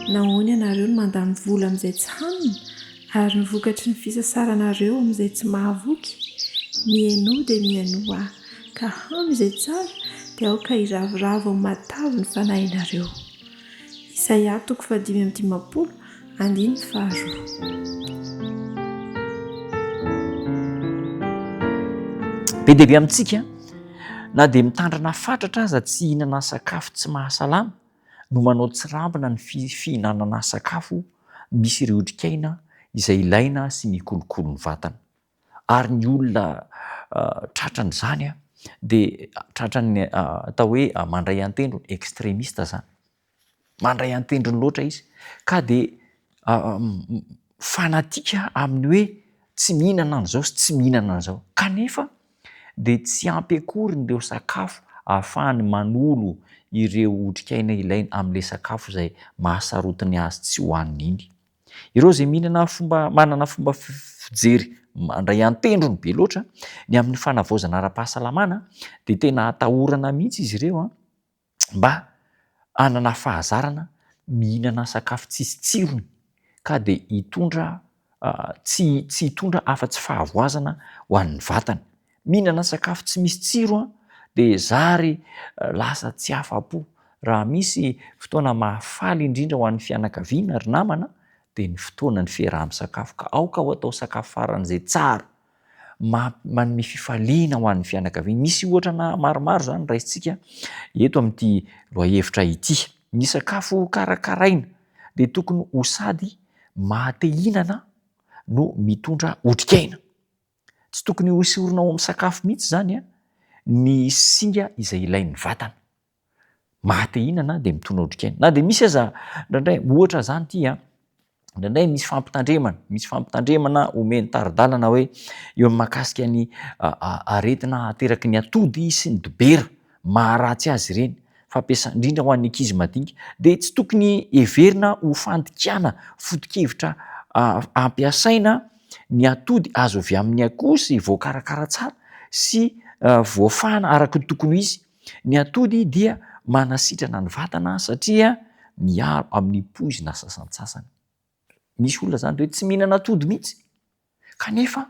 Nahoana ianareo no mandany vola amin'izay tsy hanina, ary ny vokatry ny fisasaranareo amin'izay tsy mahavoky? Mihainoa dia mihainoa ahy, ka hano izay tsara, dia aoka hiravoravo amin'ny matavy ny fanahinareo. Isaia toko fahadimy amby dimampolo, andininy faharoa. Be dia be amintsika, na dia mitandrina fatratra aza tsy hihinana sakafo tsy mahasalama, no manao tsirambina ny fihinanana sakafo misy ireo otrikaina izay ilaina sy mikolokolo ny vatana. Ary ny olona tratran'izany dia tratran'ny atao hoe mandray an-tendrony, extremiste zany. Mandray an-tendrony loatra izy ka dia fanatika amin'ny hoe tsy mihinana an'izao sy tsy mihinana an'izao. Kanefa dia tsy ampy akory ireo sakafo ahafahany manolo ireo otrikaina ilainy amin'ilay sakafo izay mahasarotiny azy tsy hohaniny iny. Ireo izay mihinana fomba manana fomba fijery mandray an-tendrony be loatra ny amin'ny fanavaozana ara-pahasalamana dia tena atahorana mihitsy izy ireo an, mba hanana fahazarana mihinana sakafo tsisy tsirony ka dia hitondra tsy tsy hitondra afa-tsy fahavoazana ho an'ny vatany. Mihinana sakafo tsy misy tsiro dia zary lasa tsy afa-po. Raha misy fotoana mahafaly indrindra ho an'ny fianakaviana ry namana dia ny fotoanan'ny fiaraha-misakafo ka aoka ho atao sakafo faran'izay tsara manome fifaliana ho an'ny fianakaviana. Misy ohatra na maromaro izany raisintsika eto amin'ity lohahevitra ity. Ny sakafo karakaraina dia tokony ho sady maha te hihinana no mitondra otrikaina. Tsy tokony hoesorina ao amin'ny sakafo mihitsy izany ny singa izay ilain'ny vatana. Maha te hihinana dia mitondra otrikaina. Na dia misy aza indraindray, ohatra izany ity an, indraindray misy fampitandremana, misy fampitandremana omen'ny tari-dalana hoe eo amin'ny mahakasika ny aretina ateraky ny atody sy ny dobera, maharatsy azy ireny, fampiasa indrindra ho an'ny ankizy madinika, dia tsy tokony heverina ho fandikana foto-kevitra ampiasaina ny atody azo avy amin'ny akoho sy voakarakara tsara sy voafahana araka ny tokony ho izy. Ny atody dia manasitrana ny vatana satria miaro amin'ny poizina sasantsasany. Misy olona zany de hoe tsy mihinana atody mihitsy kanefa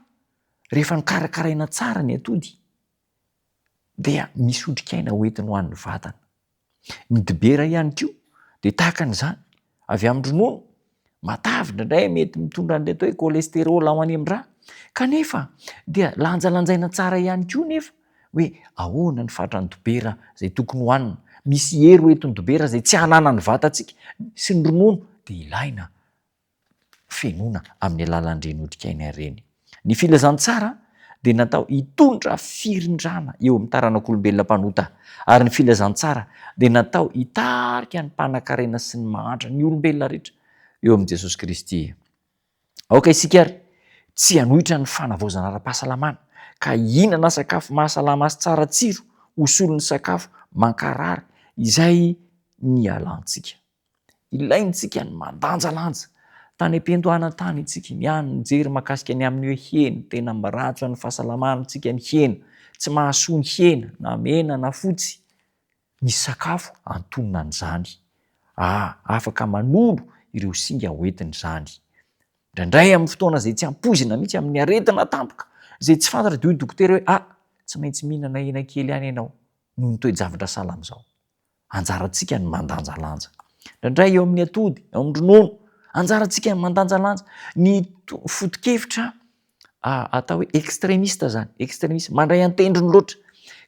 rehefa nokarakaraina tsara ny atody dia misy otrikaina hoentiny ho an'ny vatana. Ny dibera ihany koa dia tahaka an'izany, avy amin'ny ronono, matavy indraindray mety mitondra an'ilay atao hoe cholestérol ao any amin'ny rà, kanefa dia lanjalanjaina tsara ihany koa nefa hoe ahoana ny fatran'ny dibera izay tokony hohanina, misy hery hoentin'ny dibera izay tsy ananan'ny vatantsika sy ny ronono dia ilaina fenoina amin'ny alalan'ireny otrikaina ireny. Ny filazantsara dia natao hitondra firindrana eo amin'ny taranak'olombelona mpanota, ary ny filazantsara dia natao hitarika ny mpanankarena sy ny mahantra, ny olombelona rehetra, eo amin'i Jesosy Kristy. Aoka isika àry tsy hanohitra ny fanavaozana ara-pahasalamana, ka hihinana sakafo mahasalama sy tsara tsiro ho solon'ny sakafo mankarary izay nialantsika. Ilaintsika ny mandanjalanja. Tany am-piandohana tany isika niany nijery mahakasika ny amin'ny hoe hena, tena miratsy ho an'ny fahasalamantsika ny hena, tsy mahasoa ny hena na mena na fotsy. Misy sakafo antonona an'izany. Ah, afaka manolo ireo singa hoentiny izany. Indraindray amin'ny fotoana izay tsy ampoizina mihitsy, amin'ny aretina tampoka izay tsy fantatra dia hoy ny dokotera hoe ah, tsy maintsy mihinana hena kely ihany ianao noho ny toe-javatra sahala amin'izao. Anjarantsika ny mandanjalanja. Indraindray eo amin'ny atody, eo amin'ny ronono, anjarantsika ny mandanjalanja. Ny foto-kevitra atao hoe extremiste zany, extremiste, mandray an-tendrony loatra,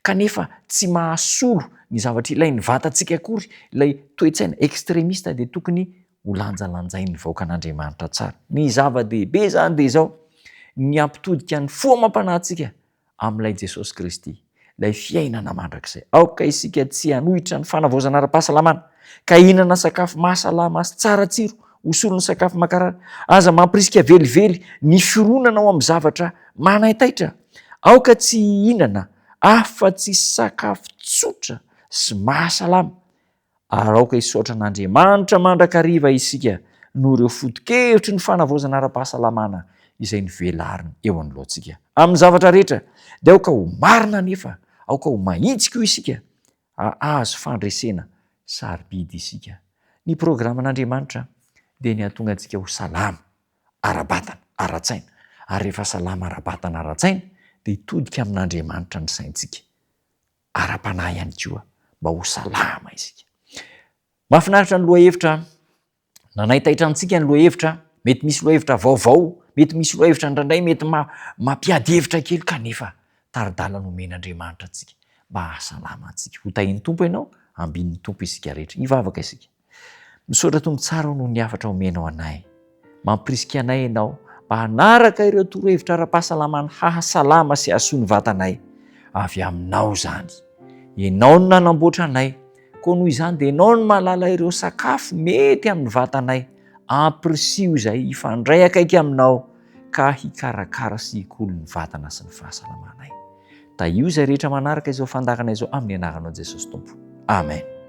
kanefa tsy mahasolo ny zavatra ilain'ny vatantsika akory ilay toe-tsaina extremiste dia tokony ho lanjalanjain'ny vahoakan'Andriamanitra tsara. Ny zava-dehibe zany dia izao, ny hampitodika ny fo amam-panahintsika amin'ilay Jesosy Kristy, ilay fiainana mandrakizay. Aoka isika tsy hanohitra ny fanavaozana ara-pahasalamana, ka hihinana sakafo mahasalama sy tsara tsiro ho solon'ny sakafo mankarary. Aza mampirisika velively ny fironana ho amin'ny zavatra manaitaitra. Aoka tsy hihinana afa-tsy sakafo tsotra sy mahasalama Ary aoka hisaotra an'Andriamanitra mandrakariva isika noho ireo foto-kevitry ny fanavaozana ara-pahasalamana izay novelariny eo anoloantsika. Amin'ny zavatra rehetra, dia aoka ho marina anefa, aoka ho mahitsy koa isika, hahazo fandresena sarobidy isika. Ny programan'Andriamanitra. dia ny hahatonga antsika ho salama ara-batana, ara-tsaina. Ary rehefa salama ara-batana, ara-tsaina dia hitodika amin'Andriamanitra ny saintsika, ara-panahy ihany koa mba ho salama isika. Mahafinaritra ny lohahevitra, nanaitaitra antsika ny lohahevitra, mety misy lohahevitra vaovao, mety misy lohahevitra indraindray mety mampiady hevitra kely kanefa tari-dalana omen'Andriamanitra antsika mba hahasalama antsika. Ho tahin'ny Tompo ianao, ambinin'ny Tompo isika rehetra. Hivavaka isika. Misaotra Tompo tsara noho ny hafatra omenao anay. Mampirisika anay ianao mba hanaraka ireo torohevitra ara-pahasalamana hahasalama sy hahasoa ny vatanay. Avy aminao izany. Ianao no nanamboatra anay. Koa noho izany dia ianao no mahalala ireo sakafo mety amin'ny vatanay. Ampirisiho izay hifandray akaiky aminao ka hikarakara sy hikolo ny vatana sy ny fahasalamanay. Tahio izay rehetra manaraka izao fandaharana izao amin'ny anaranao Jesosy Tompo. Amen.